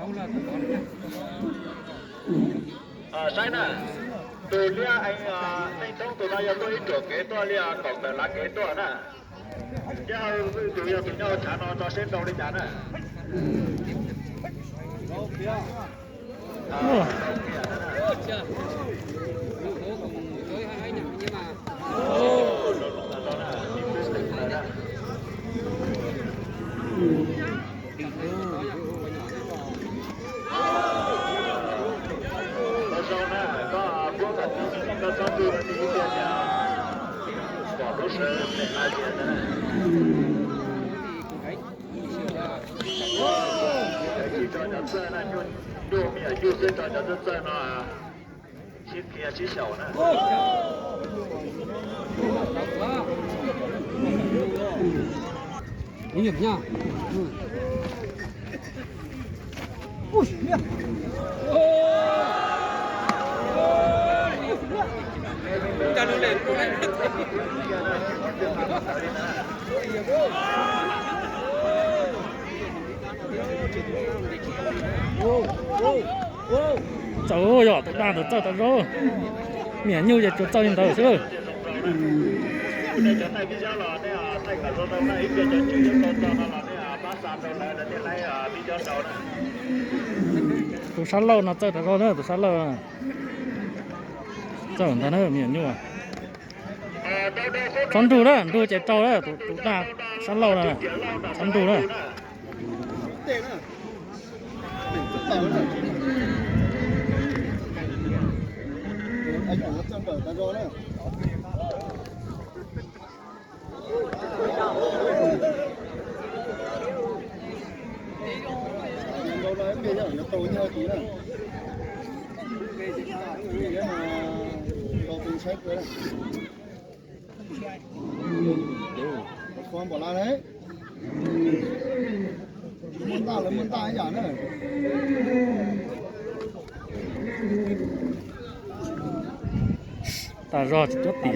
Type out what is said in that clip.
Saib na, tus liab eej, Neej Thoob tus no yog tuaj ib ruam kev tuaj li kaum tawm lav kev tuaj na. Thiab tus yog tus nyob hauv tshav no tso seb nrau li cas na. Tsis tso cov txawj na, nyuaj me nyuam nyuj xwb, tso cov txawj txawj no sib qhia sib xyaum na. Txawj yog tus dag tus txawj tas zog, me nyuam nyuj ces tsuas txawj li ntawd xwb. Tus sab laug no txawj tas zog na, tus sab laug txawj ntag na me nyuam nyuj. Txhob nrug na, nrug ces raug na, tus dag sab laug na, txhob nrug na. Muaj ntaj lawv muaj ntaj ib yam na. Tas zog tsis cuab tim.